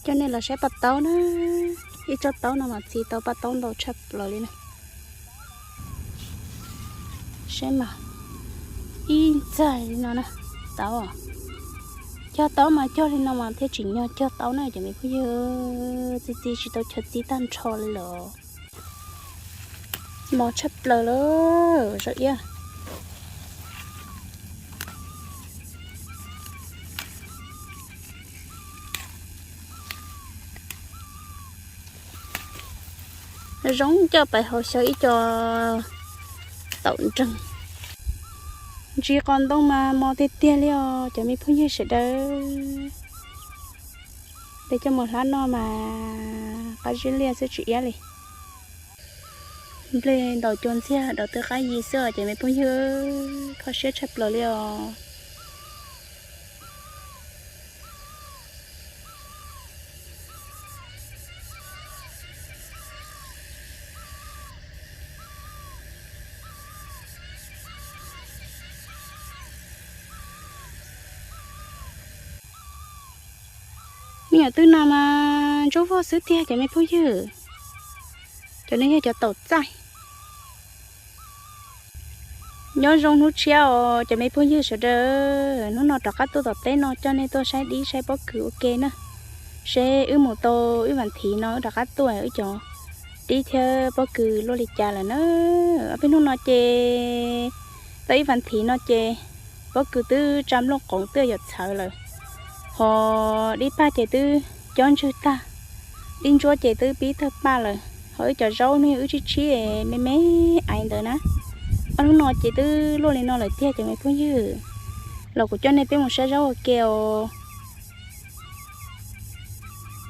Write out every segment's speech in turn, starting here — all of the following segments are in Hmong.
Coj nej los saib paj taub na. Ib tsob taub no mas txi tau paj taub ntau tshaj plaws li na. Saib mas, ib ntxaig li no na. Taub, cog taub mas cog li no mas thiaj tsim nyog cog taub na cov me phooj ywg. Txi txi tsis tau chaw txi tag nrho li lawm. Mos tshaj plaws lawm zaub iab. Zoo coj pais hau xyaw ib co taum nreeg. Ntsis qos ntoo mas mos tiag tiag li os cov me phooj ywg sawv daws. De coj mus hlab noj mas qab zib liaj xwb tsis iab li. Nplej ntaus cua ntxiag dov twb qab yi xwb os cov me phooj ywg, kho siab tshaj plaws li os. Me nyuam twb no mas ntsuab vog xwb tiag cov me phooj ywg. Cov no yog cov taum txaij. Nyob zoo hnub tshiab os cov me phooj ywg sawv daws, hnub no rov qab tuaj tom teb no coj nej tuaj saib dib saib pob kws ua ke na. Seb wb mus tau ib vas thiv no wb rov qab tuaj wb cov dib thiab pob kws luaj li cas lawm na. Ob peb hnub no ces tau ib vas thiv no ces pob kws twb tsa nplooj qoov twb yuav txhawv lawm, ho dib paj ces twb cob ntswg tag, dib ntsuab ces twb pib tawg paj lawm, ho wb cov zaub no yog wb tsib tshib me me aiv ntawd na. Ob hnub no ces twb luaj li no lawm tiag cov me phooj ywg, los kuv coj nej peb mus saib zaub ua ke os.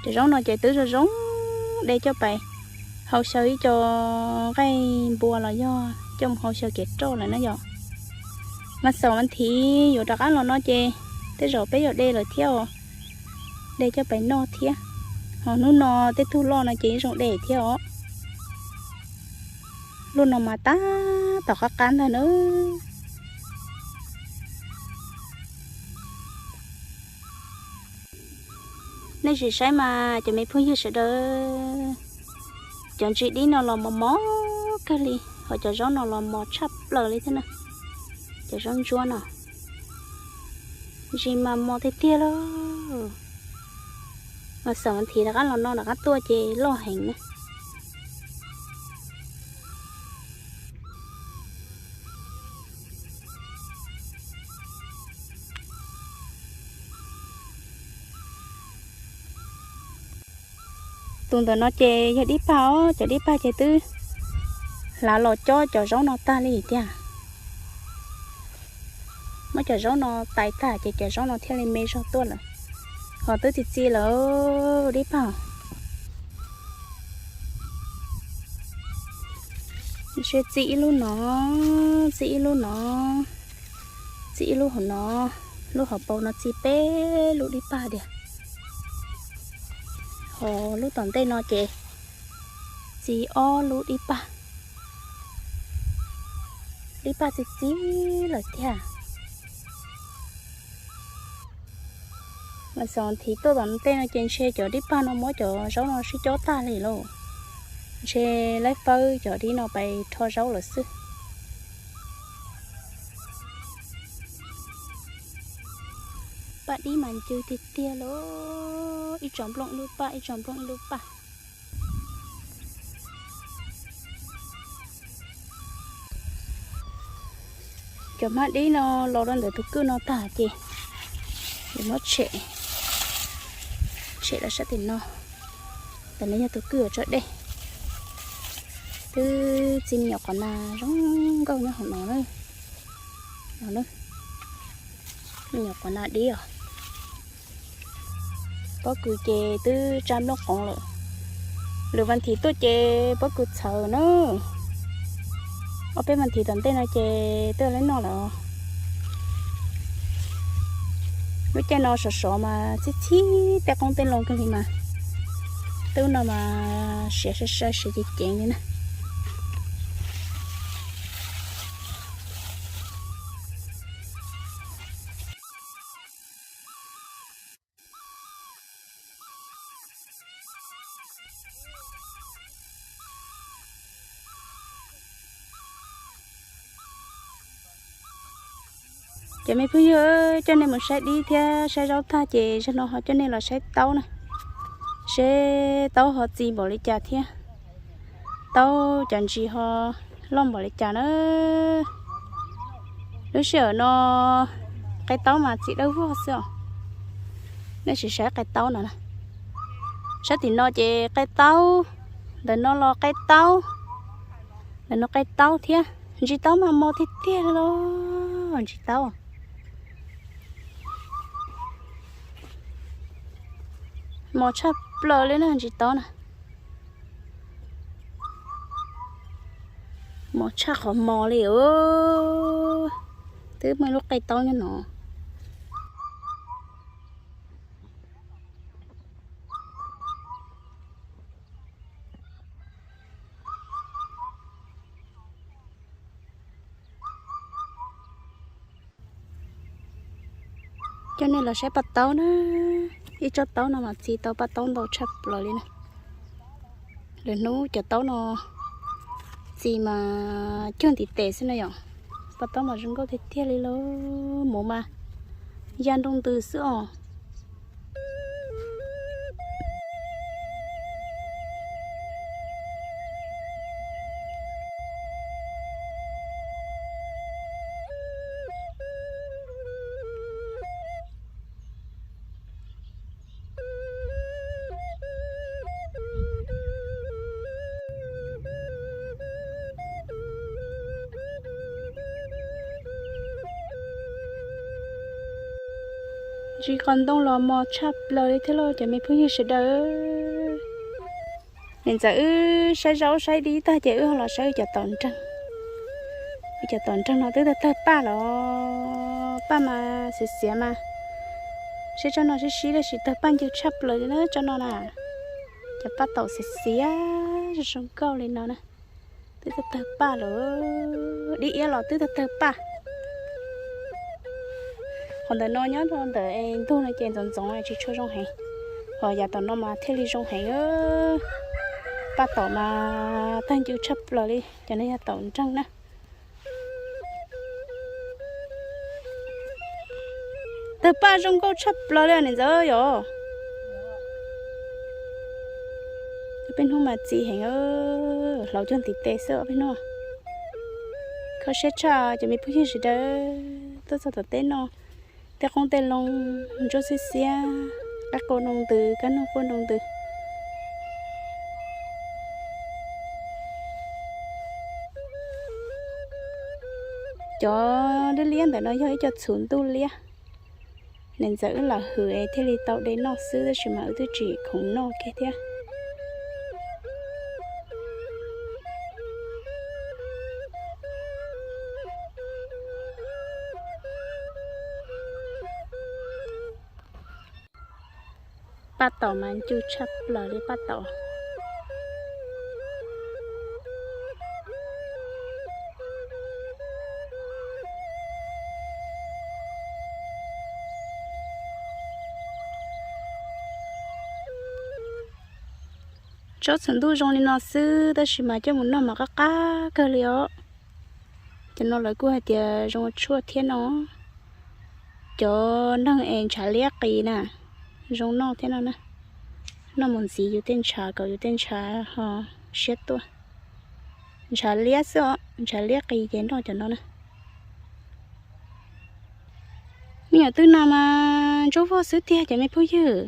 Cov zaub no ces twb zoo zoo, de coj pais hau xyaw ib co nqaij npua los yog coj mus hau xyaw kev roj lawm na yom. Mas xaum mas thiv yuav rov qab los no ces tej zaum peb yuav de lawm thiab os, de coj pais noj thiab. Ho hnub no tej tug loj no ces yeej zoo de thiab os. Lub no mas tab tom qab qab ntag na. Nej sim saib mas cov me phooj ywg sawv daws, cov ntsis dib no los mos mos kawg li, ho cov zaub no los mos tshaj plaws li thiab na. Cov zaub ntsuab no ntsis mas mos tiag tiag lauj. Mas xaum thiv rov qab los no rov qab tuaj ces loj heev na. Tus ntawm no ces yog dib pag os, cov dib pag ces twb hlav los cob cov zaub no tag li tiag. Muab cov zaub no tais tag ces cov zaub no thiaj li me zog tuaj lawm. Ho twb txi txi lawm dib pag. Seb txi ib lub no, txi ib lub no, txi ib lub hauv no, lub hauv paus no txi peb lub dib pag tiag. Ho lub tom ntej no ces txi ob lub dib pag. Dib pag txi txi lawm tiag. Mas xaum thiv tuaj tom ntej no ces ntshe cov dib pag no muab cov zaub no sib cob tag li lauj. Ntshe laib fawb cov dib no pais rho zaub lawm xwb. Paj dib mas ncw tiag tiag lauj, ib tsoom nplooj ib lub paj, ib tsoom nplooj ib lub paj. Cov hmab dib no los rau ntawm tus kwj no tag ces yuav muab tshem, tshem rau sab tim no. Ntawm no yog tus kwj uas tso dej. Twb txi me nyuam qos nas zoo nkauj nyob hauv no na. No na, me nyuam qos nas dib os. Pob kws ces twb tsa nplooj qoov lawm. Lwm vas thiv tuaj ces pob kws txhawv na. Ob peb vas thiv tom ntej no ces twb laib noj lawm. Lub caij no sov sov mas txhib txhib tej qoob tej loo kawg li mas, twb no mas siav sai sai siav ceev ceev li na. Cov me phooj ywg, coj nej mus saib dib thiab saib zaub tag ces zaum no ho coj nej los saib taub na, seb taub ho txi npaum li cas thiab, taub cov ntsis ho loj npaum li cas na. Lub sij hawm no qe taub mas txi dawb vog xwb os. Nej sim saib qe taub no, sab tim no ces qe taub, ntawm no los qe taub, ntawm no qe taub thiab. Ntsis taub mas mos tiag tiag li los, ntsis taub mos tshaj plaws li na, ntsis taub na. Mos tshaj qhov mos li os. Twb muaj ib lub qe taub nyob no. Coj nej los saib paj taub na. Ib tsob taub no mas txi tau paj taub ntau tshaj plaws li na. Lwm hnub cov taub no txi mas cuag ntiv tes xwb na yom. Paj taub mas zoo nkauj tiag tiag li lauj, mus mas ya nroo ntws xwb os. Ntsis qos ntoo los mos tshaj plaws li thiab lauj cov me phooj ywg sawv daws. Niam ntxawm wb saib zaub saib dib tag ces wb ho los saib wb cov taum nreeg. Wb cov taum nreeg no twb tawg tawg paj los, paj mas xiav xiav mas. Seb tsob no sib sib tab sis tawg paj ncw tshaj plaws li na tsob no na. Cov paj taum xiav xiav zoo zoo nkauj li no na. Twb tawg tawg paj lawm, dib iab los twb tawg tawg paj. Qhov ntawm no nyob rau ntawm ntug no ces ntxoov ntxoov tsis tshua zoo heev, ho yav tom no mas thiaj li zoo heev. Paj taum mas tawg ncw tshaj plaws li, cov no yog taum nreeg na. Tawg paj zoo nkauj tshaj plaws li niam ntxawm yom. Peb hnub mas txi heev, hlauv cuag ntiv tes xwb peb hnub. Kho siab tshaj cov me phooj ywg sawv daws, tuaj txog tom teb no, tej qoob tej loo ntsuab xiab xiab, qab quaj nroo ntws, kab noog quaj nroo ntws. Cov liab liab ntawm no yog ib co txhuv ntuj liab. Niam ntxawm wb lam hwm es thiaj li tau de noj xwb tab sis mas wb twb tsis khoom noj kiag thiab. Paj taum mas ncw tshaj plaws li paj taum. Tsob txhuv ntuj zoo li no xwb tab sis mas coj mus noj mas qab qab kawg li os. Cov no lawv kuj hais tias zoo ua tshuaj thiab no. Cov neeg es ntshav liab qis na, zoo noj thiab no na. Noj mus ntxiv yus tej ntshav kom yus tej ntshav ho siab tuaj. Ntshav liab xwb os, ntshav liab qis ces noj cov no na. Me nyuam twb na mas ntsuab vog xwb tiag cov me phooj ywg.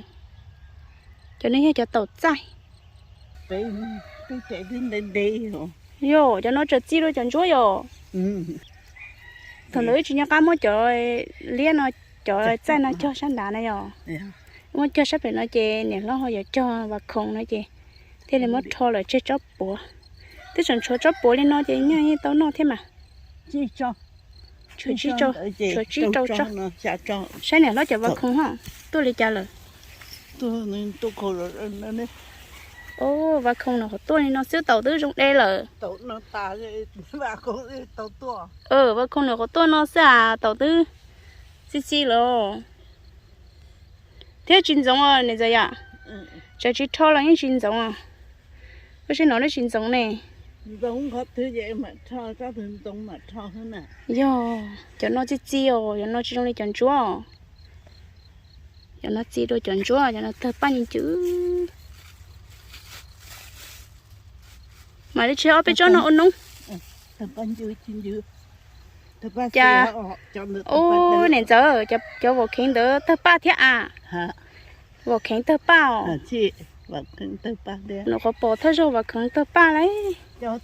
Cov no yog cov taum txaij. Yog cov no tseem txi dua cov ntsuab yom. Thaum ntawd wb tsis nco qab muab cov liab no, cov txaij no cog sab nrad na yom. Muab cog sab pem no ces niam hlob ho yuav cog vas khoom no ces thiaj li muab rho lawm tseg tsob puav. Twb tseem tshuav tsob puav li no ces nyaj yeej tau noj thiab mas. Tshuav tsib rau, tshuav tsib rau tsob. Saib niam hlob cov vas khoom ho tuaj li cas lawm. Vas khoom nws qhov tuaj li no xwb taum twb zoo de lawm. Vas khoom nws qhov tuaj no xwb as taum twb txi txi lawm. Thiab tsis ntxoov os niam ntxawm yom. Tsam tsis rho los yeej tsis ntxoov os. Koj saib no neb tsis ntxoov ne. Ntxoov qhov twg ces mam rho, tsob twg ntxoov mam rho xwb na. Yog cov no txi txi os, cov no tsis zoo li cov ntsuab. Cov no txi dua cov ntsuab, cov no tawg paj ncw ncw. Mam li tseg ob peb tsob no ua noob. Cas, ub, niam ntxawm, cov vam kheev ntawd tawg paj thiab a? Vam kheev tawg paj os. Nws qhuav pom thawj zaug vam kheev tawg paj lauj. Cov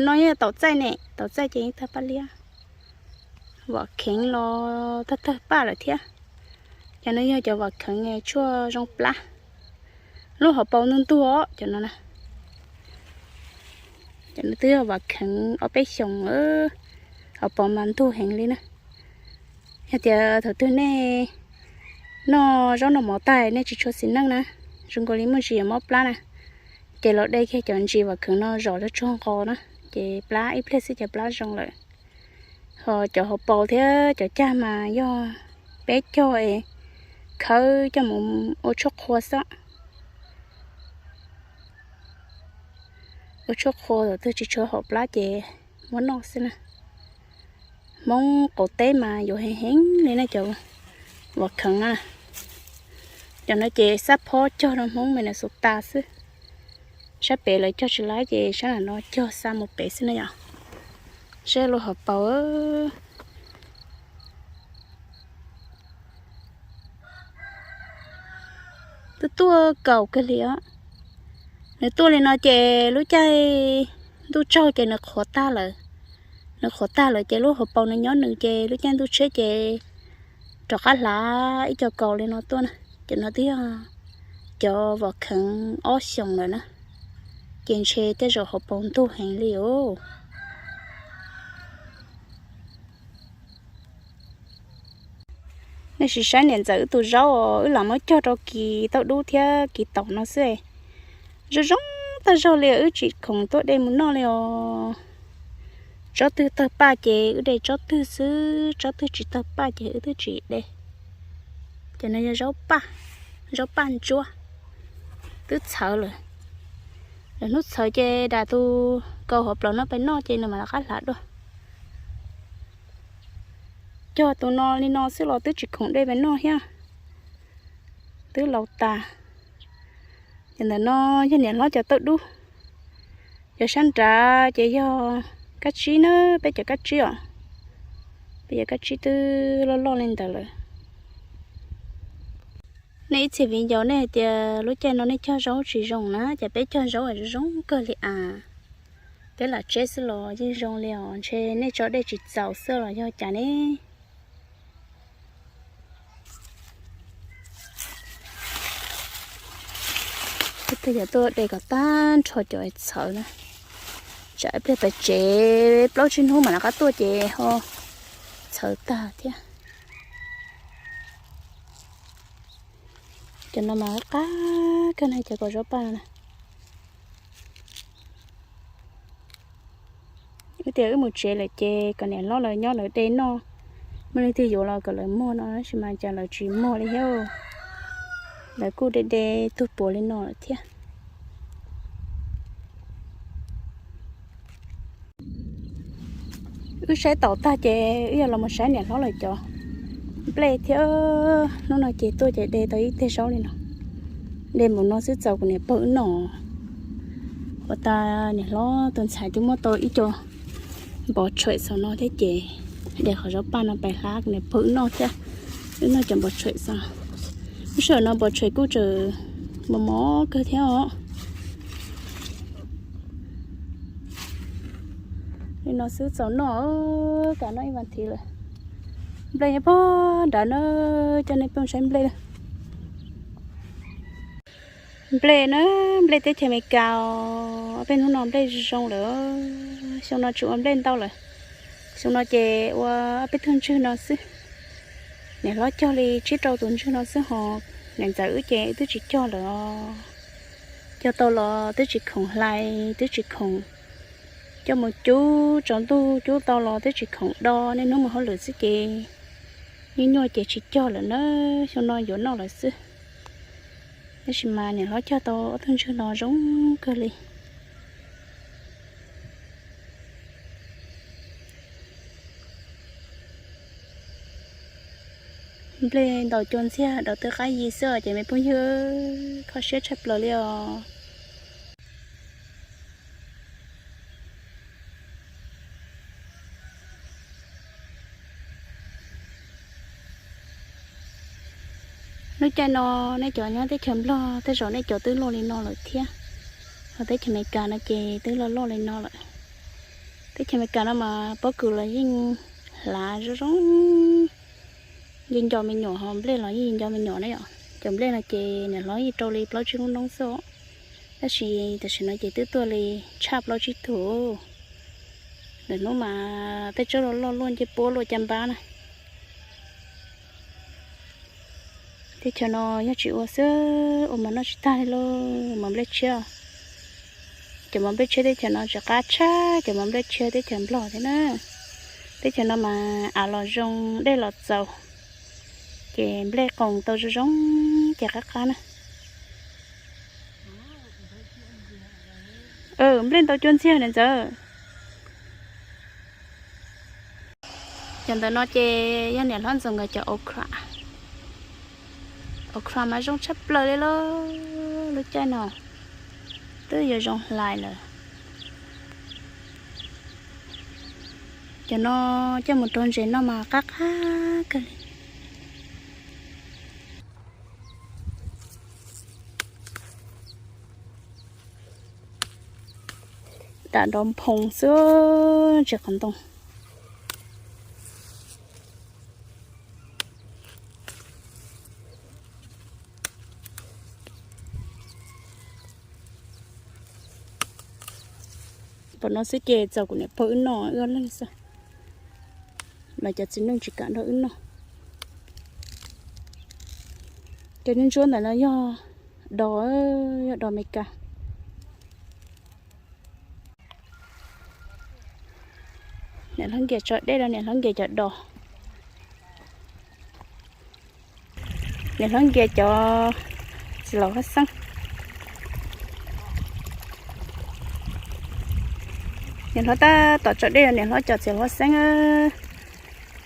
no yog taum txaij ne, taum txaij ces yeej tawg paj liab. Vam kheev los tawg tawg paj lawm thiab. Cov no yog cov vam kheev tshuaj zoo plab. Lub hauv paus ntug ntug os cov no na. Cov no twb yog vam kheev ob peb xyoos, hauv paus mas ntug heev li na. Yog tias thaum twg nej noj zaub noj mov tag nej tsis tshua xis neej na, zoo nkaus li muaj ntsis yuav mob plab na, ces los de kiag cov ntsis vam kheev no zom tsuag nqos na, ces plab ib pliag xwb ces plab zoo lawm. Ho cov hauv paus thiab cov cag mas yog peb cog es khawb coj mus ua tshuaj qhua xwb. Ua tshuaj qhua thaum twg tsis tshua haum plab ces muab noj xwb na. Hmoob qaum teb mas yuav heev heev li na cov vam kheev na. Cov no ces xab phob cog rau Hmoob Minnesota xwb. Sab pem lawv cog tsis laib ces sab lam no cog xa mus pem xwb na yom. Sab lub hauv paus twb tuaj kaus kawg li os. Nws tuaj li no ces lub caij ntuj tsaug ces nws qhuav tag lawm. Nws qhuav tag lawm ces lub hauv paus nws nyob nws ces lub caij ntuj tshiab ces rov qab hlav ib co kaus li no tuaj na. Cov no twb yog cov vam kheev ob xyoos lawm na, ces ntshe tej zaum hauv paus ntug heev li os. Nej sim saib niam ntxawm wb tus zaub os, wb lam muab cog rau kis tauj dub thiab kis taum no xwb. Zoo zoo tag zog li, wb tsis khoom tuaj de mus noj li os. Tsob twg tawg paj ces wb de tsob twg xwb, tsob twg tsis tawg paj ces wb twb tsis de. Ces no yog zaub paj, zaub paj ntsuab, twb txhawv lawm. Lwm hnub txhawv ces dam tus kaus hauv plaws no pais noj ces nws mam rov qab hlav dua. Cog tus no li no xwb los twb tsis khoom de pais noj thiab, twb laus tas. Ces ntawm no yog niam hlob cov tauj dub. Cov sab nrad ces yog kab tsib na, peb cov kab tsib os. Peb cov kab tsib twb loj loj li ntawd lawm. Nej ib txhia viv ncaus nej hais tias lub caij no nej cog zaub tsis zoo na, cas peb cog zaub zoo zoo kawg li as. Peb lam tseb xwb los yeej zoo li os, ntshe nej tso dej tsis txaus xwb los yog cas ne. Ib pliag yuav tuaj de kom tag nrho cov txhawv na, tsam ib pliag pais tsev plaub tsib hnub mam rov qab tuaj ces ho txhawv tag thiab. Cov no mas qab kawg na, cov kaus zaub paj no na. Wb tias wb mus tsev lawm ces kom niam hlob lawv nyob lawv de noj, muaj leej twg yuav los kom lawv muag no, tab sis mas cas lawv tsis muag li thiab. Lawv kuj de de tug puav li no lawm thiab. Wb saib taum tag ces wb yuav los mus saib niam hlob lawv cov nplej thiab. Hnub no ces tuaj ces de tau ib teg zaub li no, de mus no xwb txaus kuv niam pog wb noj. Ua tas niam hlob tus ntxhais twb muab tau ib co npov tshuam saum no thiab ces de qhov zaub paj no pais hlab kuv niam pog wb noj thiab. Wb noj cov npov tshuam saum, lub sij hawm no npov tshuam kuj tseem mos mos kawg thiab os. Li no xwb txaus noj, kam noj ib vas thiv lawm. Nplej nyob pog nrad na, coj nej peb saib nplej. Nplej na, nplej teb chaws Amelikas, ob peb hnub no nplej zoo zoo lawm. Xyoo no tsis ua nplej ntau lawm, xyoo no ces ua ob peb tug ntswg no xwb. Niam hlob cog li tsib rau tus ntswg no xwb ho, niam ntxawm wb ces wb twb tsis cog lawm os. Cog tau los twb tsis khoom hlais, twb tsis khoom coj mus cub tsaus ntuj, cub tau los twb tsis khoom do, niaj hnub mus hauj lwm xwb ces nyuaj nyuaj ces tsis cog lawm na, xyoo no yuav noj lawm xwb. Tab sis mas niam hlob cog tau ob tug ntswg no zoo kawg li. Nplej ntaus cua ntxiag daus twb qab yig xwb ces me phooj ywg, kho siab tshaj plaws li os. Lub caij no nej cov nyob teb chaws Nplog tej zaum nej cov twb loj li no lawm thiab, ho teb chaws Amelikas no ces twb loj loj li no lawm. Teb chaws Amelikas no mas pob kws los yeej hlav zoo zoo, yeej nco me nyuam, ho nplej los yeej nco me nyuam na yom. Cov nplej no ces niam hlob yeej rau li plaub tsib lub noob xwb, tab sis tam sim no ces twb tuaj li tshaj plaub tsib tug. Ntawm hnub mas tej tsob loj loj luaj ncej puab luaj caj npab na. Teb chaws no yog tsis ua xwb, ua mov noj tsis tag li lauj, mov nplej tshiab. Cov mov nplej tshiab teb chaws no tsis qab tshaj cov mov nplej tshiab teb chaws Nplog thiab na. Teb chaws no mas av los zoo, dej los txaus, ces nplej qoos tau zoo zoo, ces qab qab na. Nplej ntaus cua ntxiag niam ntxawm. Cov ntawm no ces yog niam hlob Ntxoov nkawd cov okra. Okra mas zoo tshaj plaws li lauj, lub caij no twb yuav zoo hlais lawm. Cov no coj mus rau ntses noj mas qab qab kawg li. Dam nrov nphoo xwb tsis qhov ntoo. Pom no xwb ces txaus kuv niam pog wb noj wb ob leeg xwb. Los cov txiv neej tsis kam nrog wb noj. Cov ntsuab ntawm no yog dos, yog dos Meskas. Niam hlob Nkias tso dej rau niam hlob Nkias cov dos. Niam hlob Nkias cov txiv laus huab xeeb. Niam hlob tab tom tso dej rau niam hlob cov txiv laus huab xeeb.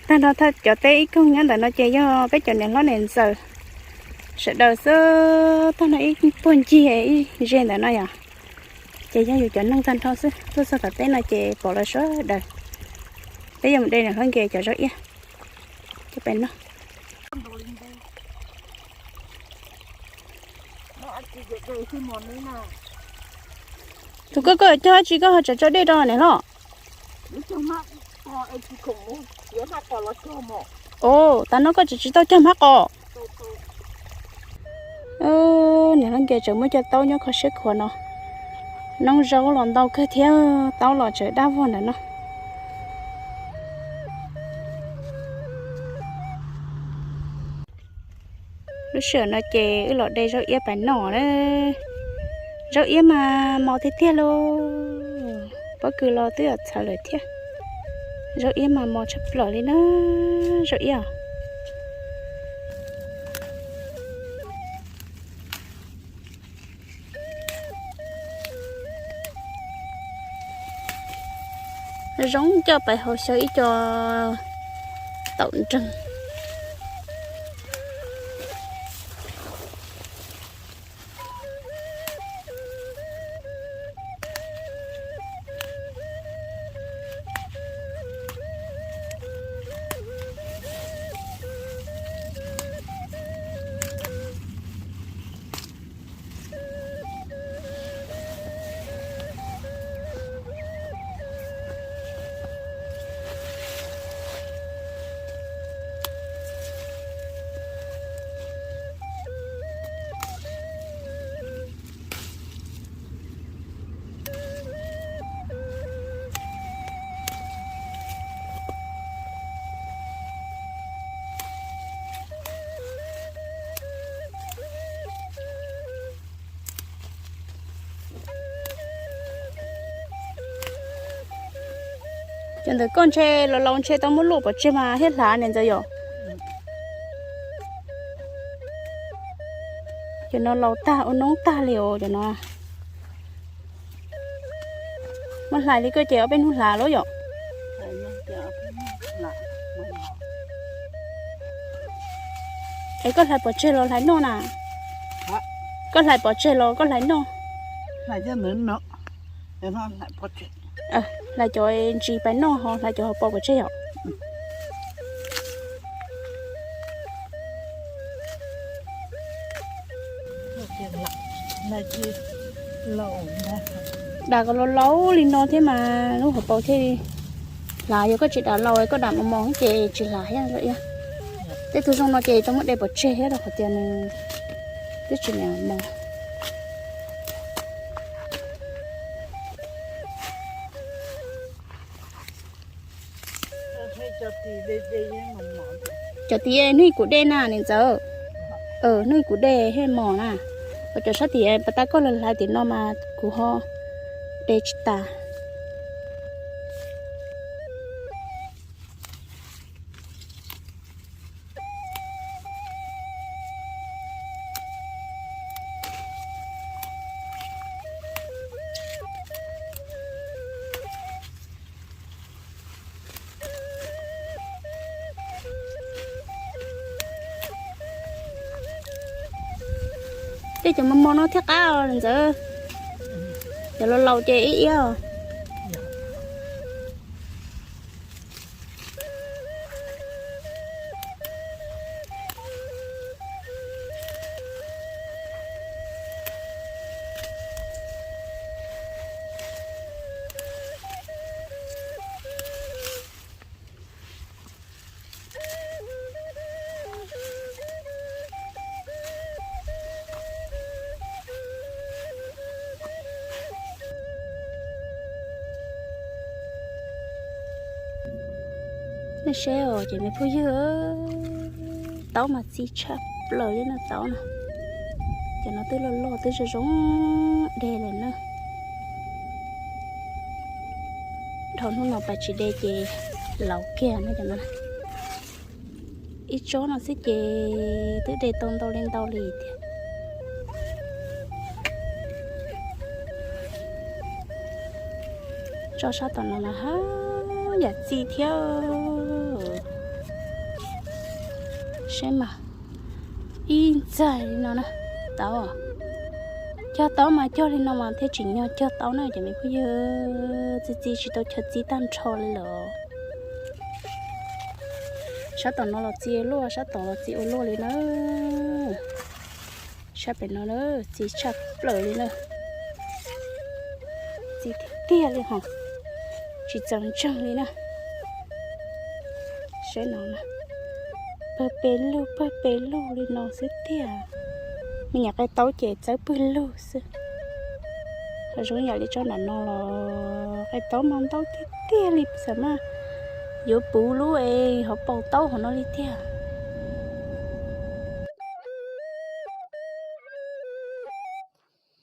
Tag nrho thawj cov teb ib koog nyob ntawm no ces yog peb cov niam hlob niam ntxawm sawv daws xwb. Tag nrho ib puag ncig ib ze ntawm no yom, ces yog yus cov neeg tag nrho xwb. Tuaj txog tom teb no ces pom lawv sawv daws. Peb yuav mus de niam hlob Nkias cov zaub iab coj pem no. Tus koj, koj cog dab tsi koj ho tseem tso dej rau niam hlob? Ov, tas no koj tseem tsis tau cog hmab qos? Niam hlob Nkias tseem muaj cov taub nyob kho siab khuav no. Noob zaub los ntau kawg thiab, taub los tseem dab vog ntawm no. Lub sij hawm no ces wb los de zaub iab pais noj na. Zaub iab mas mos tiag tiag lauj. Pob kws los twb yuav txhawv lawm thiab. Zaub iab mas mos tshaj plaws li na, zaub iab. Zoo coj pais hau xyaw ib co taum nreeg. Cov ntawm koj ntshe laus laus ntshe tau muab luaj pov tseg mas thiaj hlav niam ntxawm yom. Cov no laus tag ua noob tag li os cov no. Muab hlais li koj ces ob peb hnub hlais lawm yom. Es koj hlais pov tseg los hlais noj na? Koj hlais pov tseg los koj hlais noj? Hlais cov ntsis pais noj ho hlais cov hauv paus pov tseg yom. Dam kom laus laus li no thiab mas lub hauv paus thiaj li hlav, yog koj tsis dam laus, koj dam mos mos ces tsis hlav thiab. Tej tug zoo no ces tau muab de pov tseg thiab rau qhov tias nws twb tsis niam mos. Cov tid hnub kuv de na niam ntxawm. Hnub kuv de thiaj mos na. Ua cov sab tim pas tas koj los hlais tim no mas kuv ho de tsis tas. Tej cov mos mos no thiaj qab os ntxawm. Cov laus laus ces ib iab os. Nej saib os ces me phooj ywg, taub mas txi tshaj plaws li no taub na. Ces no twb loj loj twb zoo zoo de lawm na. Dhau hnub no pas tsis de ces laus kiag no. Ib tsob no xwb ces twb de tau ntau li ntau li tiag. Tsob sab tom no mas haj yam txi thiab. Saib mas, ib ntxaig li no na, taub. Cog taub mas cog li no mas thiaj tsim nyog cog taub na cov me phooj ywg. Txi txi tsis tau chaw txi tag nrho li lawm. Sab tom no los txi ua luaj, sab tom los txi ua luaj li na. Sab pem no txi tshaj plaws li na. Txi tiag tiag li hos, tsis txaus ntseeg li na. Saib no na, pawg pes lug pawg pes lug li no xwb tiag. Me nyuam qaib taub ces txawb pwg lug xwb. Ho zoo yam li tsob nram no los qaib taub mas ntau tiag tiag li, xav mas yuav puv lub es hauv paus taub hauv no li tiag.